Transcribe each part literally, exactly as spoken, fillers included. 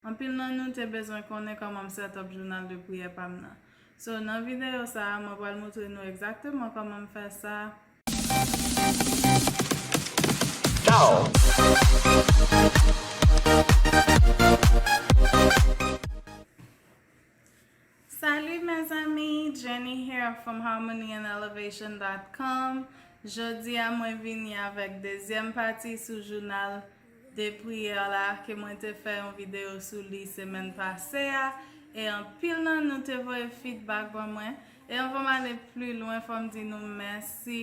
Anpil nan nou te bezwen konnen kòman m set up jounal de priyè pa m nan. So, nan videyo sa a, mwen pral montre nou egzakteman kòman m fè sa. Ciao. Salut mes amis, Jenny here from harmony and elevation dot com. Jodi a mwen vini avèk dezyèm pati sou jounal de priyè la ke mwen te fè yon videyo sou li semèn pase a, e anpil nan nou te voye feedback ban mwen. E anvan m ale pli lwen, fò m di nou mèsi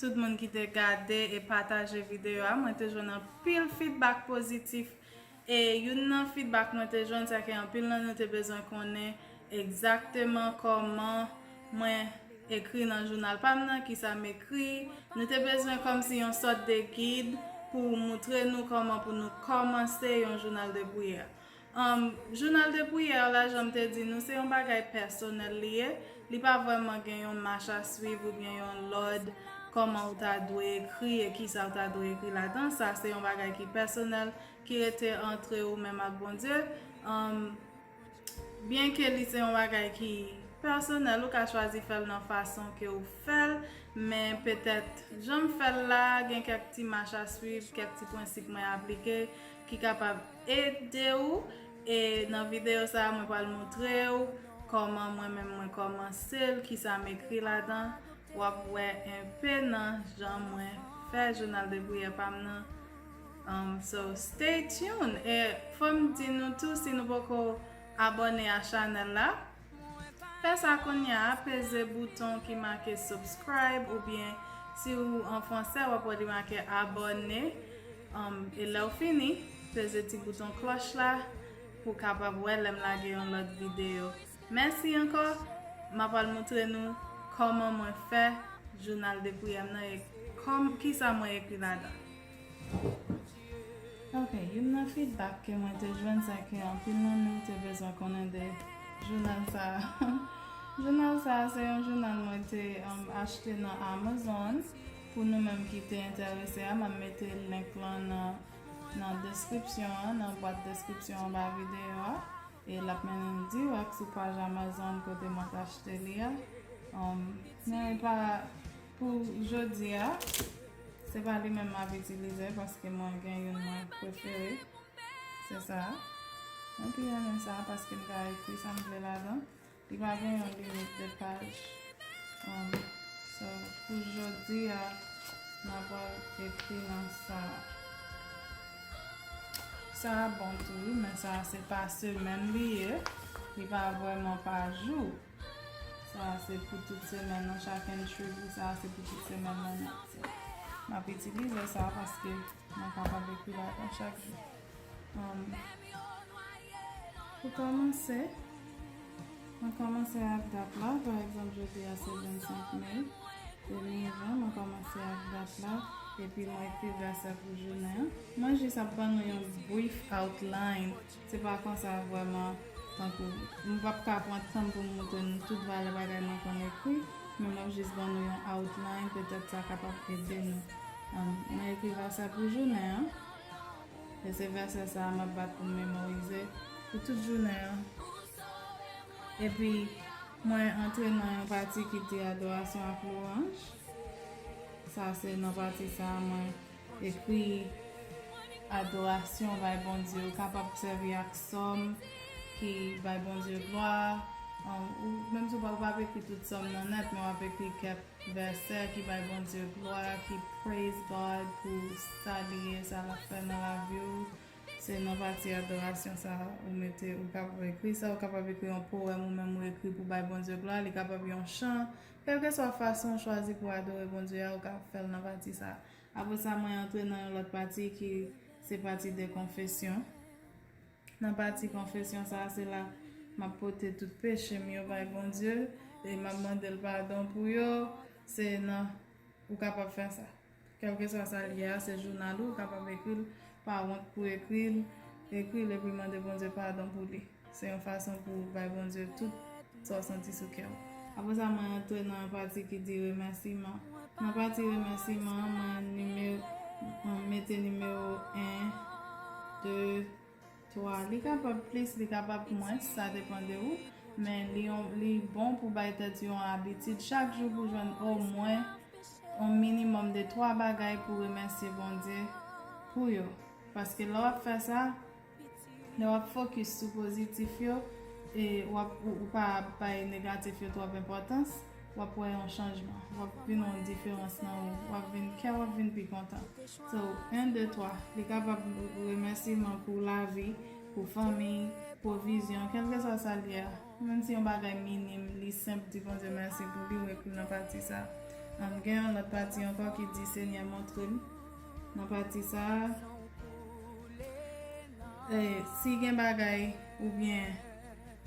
tout moun ki te gade e pataje videyo a. Mwen te jwenn anpil feedback pozitif. E youn nan feedback mwen te jwenn, se ke anpil nan nou te bezwen konnen egzakteman kòman mwen ekri nan jounal pa m nan, kisa m ekri. Nou te bezwen kòmsi yon sòt de gid pou moutre nou kòman pou nou kòmanse yon jounal de priyè. Um, jounal de priyè la, jan m te di nou, se yon bagay pèsonèl li ye. Li pa vrèman gen yon mach a swiv oubyen yon lòd kòman ou ta dwe ekri e kisa ou ta dwe ekri ladan. Sa se yon bagay ki pèsonèl, ki rete antre ou menm ak Bondye. Um, byenke li se yon bagay ki pèsonèl, ou ka chwazi fè l nan fason ke ou fè l, men petèt jan m fè l la, gen kèk ti mach a swiv, kèk ti prensip mwen aplike ki kapab ede ou. E nan videyo sa a, mwen pral montre w kòman mwen menm mwen kòmanse l, kisa m ekri ladan. W ap wè enpe nan jan mwen fè jounal de priyè pa m nan. Um, so, stay tuned. E fò m di nou tou, si nou poko abòne a chanèl la, fè sa kounye a, peze bouton ki make subscribe, oubyen si w an fransè, w ap wè li make abòne. Um, e lè w fini, peze ti bouton klòch la pou w kapab wè lè m lage yon lòt videyo. Mèsi ankò. M ap al montre nou kòman mwen fè jounal de priyè m nan e kòm, kisa mwen ekri ladan. Ok, youn nan feedback ke mwen te jwenn, se ke anpil nan nou te bezwen konnen de jounal sa a. Jounal sa a se yon jounal mwen te, um, achte nan Amazon. Pou nou menm ki te enterese a, m ap mete link lan nan, nan deskripsyon an, nan bwat deskripsyon anba videyo a. E l ap mennen n dirèk sou paj Amazon kote mwen t achte li a. Um, men e pa pou jodi a, se pa li menm m ap itilize paske mwen gen youn mwen prefere. Se sa a. Mwen pi renmen sa a paske m ka ekri sa m vle ladan. Li pa gen yon limit de paj. Um, so, pou jodi a, m ap al ekri nan sa a. Sa a bon tou, wi, men sa a se pa semèn li ye. Li pa vrèman pa jou. Sa a se pou tout semèn nan, chak entry pou sa a se pou tout semèn nan nèt. So, m ap itilize sa a paske mwen kapab ekri ladan chak jou. Um, pou kòmanse, mwen kòmanse ak dat la. Pa egzanp, jodi a se vennsenk me de mil ven, mwen kòmanse ak dat la, epi mwen ekri vèsè pou jounen an. Mwen jis ap ban nou yon brief outline. Se pa konsa vrèman, tankou, m p ap ka pran tan pou m montre nou tout valè bagay mwen konn ekri, men m ap jis ban nou yon outline, petèt sa kapab ede nou. Um, mwen ekri vèsè pou jounen an. E se vèsè sa a m ap bat pou m memorize pou tout jounen an. Epi, mwen antre nan yon pati ki di adorasyon ak lwanj. Sa se nan pati sa a mwen ekri adorasyon bay Bondye. Ou kapab sèvi ak sòm ki bay Bondye glwa. Um, ou, menm si w pa, ou pa p ekri tout sòm nan nèt, men w ap ekri kèk vèsè ki bay Bondye glwa, ki praise God pou sa li ye, sa l ap fè nan lavi w. Se nan pati adorasyon sa a, ou mete, ou kapab ekri sa, ou kapab ekri yon powèm ou menm ou ekri pou bay Bondye glwa, li kapab yon chan. Kèlkeswa fason w chwazi pou adore Bondye a, ou ka fè l nan pati sa a. Apre sa, mwen antre nan yon lòt pati ki se pati de konfesyon. Nan pati konfesyon sa a, se la m ap pote tout peche m yo bay Bondye e m ap mande l padon pou yo. Se nan, ou kapab fè sa. Kèlkeswa sa l ye a, se jounal ou, ou kapab ekri l, pa wont pou ekri l, ekri l epi mande Bondye padon pou li. Se yon fason pou w bay Bondye tout sa w santi sou kè w. Apre sa, mwen antre nan yon pati ki di remèsiman. Nan pati remèsiman an, mwen nime-, mwen mete nimewo en, de, twa. Li kapab plis, li kapab mwens, sa depann de ou. Men li, yon, li bon pou bay tèt yon abitid chak jou pou jwenn omwen yon minimòm de twa bagay pou remèsye Bondye pou yo. Paske lè w ap fè sa, lè w ap fokis sou pozitif yo, e w ap, ou, ou pa bay negatif yo twòp enpòtans, w ap wè yon chanjman. W ap vin yon diferans nan ou. W ap vin, kè w ap vin pi kontan. So, en, de, twa. Li kapab remèsiman pou lavi, pou fanmi, pwovizyon, kèlkeswa sa l ye a. Menm si yon bagay minim, li senp, di Bondye mèsi pou li, ou ekri nan pati sa. Ann, gen yon lòt pati ankò ki di, Senyè, montre m. Nan pati sa, e, si gen bagay, oubyen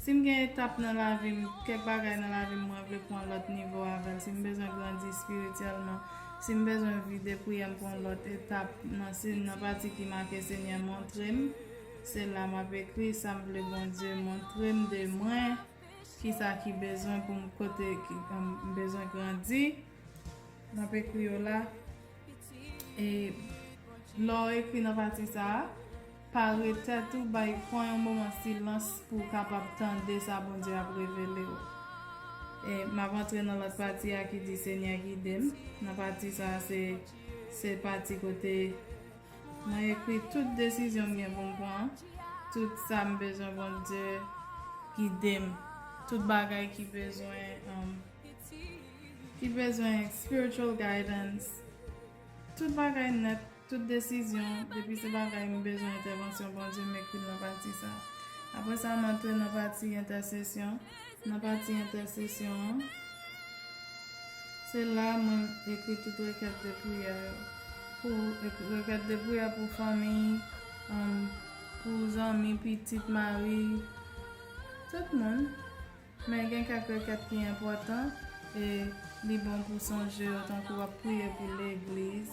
si m gen etap nan lavi m, kèk bagay nan lavi m, mwen vle pran lòt nivo avè l, si m bezwen grandi espirityèlman, si m bezwen vide priyè m pran lòt etap nan, se nan pati ki make Senyè montre m, se la m ap ekri sa m vle Bondye montre m de mwen, kisa ki bezwen pou m kote ki, um, m bezwen grandi. M ap ekri yo la. E lè w ekri nan pati sa a, pare tèt ou, bay, pran yon moman silans pou w kapab tande sa Bondye ap revele w. E m ap antre nan lòt pati a ki di, Senyè, gide m. Nan pati sa a, se, se pati kote mwen ekri tout desizyon m gen pou m pran, tout sa m bezwen Bondye gide m, tout bagay ki bezwen, um, ki bezwen spiritual guidance, tout bagay nèt, tout desizyon, depi se bagay m bezwen entèvansyon Bondye, m ekri l nan pati sa. Apre sa, m antre nan pati entèsesyon. Nan pati entèsesyon an, se la mwen ekri tout rekèt de priyè yo. Pou ek-, rekèt de priyè pou fanmi, um, pou zanmi, pitit, mari, tout moun. Men gen kèk rekèt ki enpòtan e li bon pou sonje yo, tankou w ap priye pou legliz.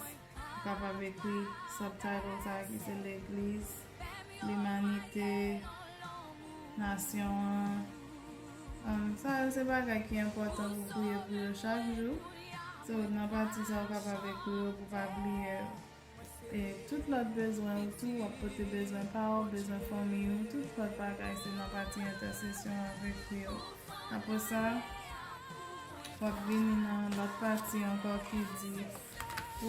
Ou kapab ekri subtitle sa a ki se legliz, limanite, nasyon an. Um, sa yo se bagay ki enpòtan pou priye pou yo chak jou. So, nan pati sa, ou kapab ekri yo pou pa bliye yo. E tout lòt bezwen ou tou, w ap pote bezwen pa w, bezwen fanmi ou, tout lòt bagay se nan pati entèsesyon an w ap ekri yo. Apre sa, w ap vini nan lòt pati ankò ki di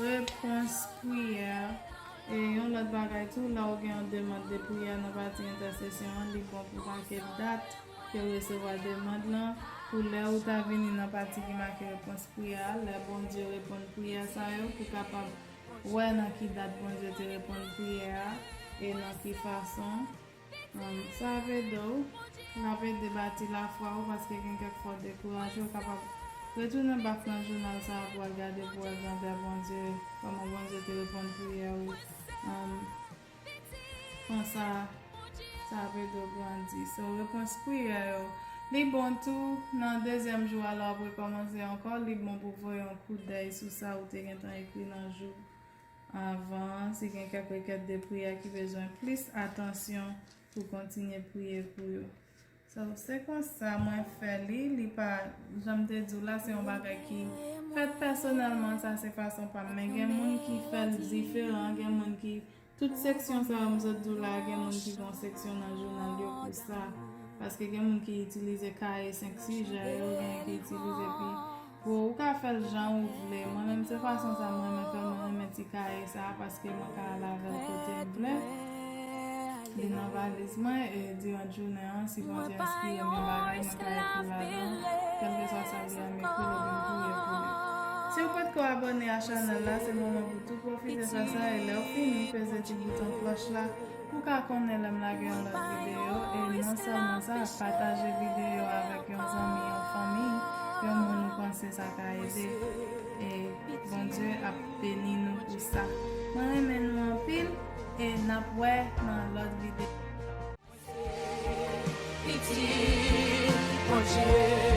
repons priyè. E yon lòt bagay tou, lè w gen yon demann de priyè nan pati entèsesyon an, li bon pou make dat ke w resevwa demann lan, pou lè ou ta vini nan pati ki make repons priyè a, lè Bondye reponn priyè sa yo, pou kapab wè nan ki dat Bondye te reponn priyè a e nan ki fason. Um, sa ap ede w. L ap ede bati lafwa w, paske gen kèk fwa w dekouraje, w kapab retounen bak nan jounal sa a pou w al gade, pou w wè grandè Bondye, kòman Bondye te reponn priyè w. Um, konsa, sa ap ede w grandi. So, repons priyè yo. Li bon tou, nan dezyèm jou a, lè w ap rekòmanse ankò, li bon pou voye yon kout dèy sou sa ou te gentan ekri nan jou avan an, si gen kèk rekèt de priyè ki bezwen plis atansyon pou kontinye priye pou yo. So, se konsa mwen fè li, li pa, jan m te di w la, se yon bagay ki fèt pèsonèlman, sa se fason pa m. Men gen moun ki fè l diferan, gen moun ki, tout seksyon sa yo m sot di w la, gen moun ki gen yon seksyon nan jounal yo pou sa. Paske gen moun ki itilize kaye senk sijè yo, gen ki itilize pi Bon, ou ka fè l jan ou vle. Mwen menm, se fason sa mwen renmen fè l. Mwen renmen ti kaye sa a paske mwen ka al avè l kote m vle. Li nan valiz mwen e diran jounen an, si Bondye enspire m yon bagay, mwen ka ekri ladan l. Kèlkeswa sa l ye a, m ekri l epi m priye pou li. Si w potko abòne a chanèl la, se moman pou tou pwofite fè sa e lè w fini, peze ti bouton klòch la. Pou ka konnen lè m lage yon lòt videyo, e non sèlman sa, pataje videyo avèk yon zanmi, yon fanmi, yon moun ou panse sa ka ede. E Bondye ap beni nou pou sa. Mwen renmen nou anpil, e n ap wè nan lòt videyo. Pitit Bondye.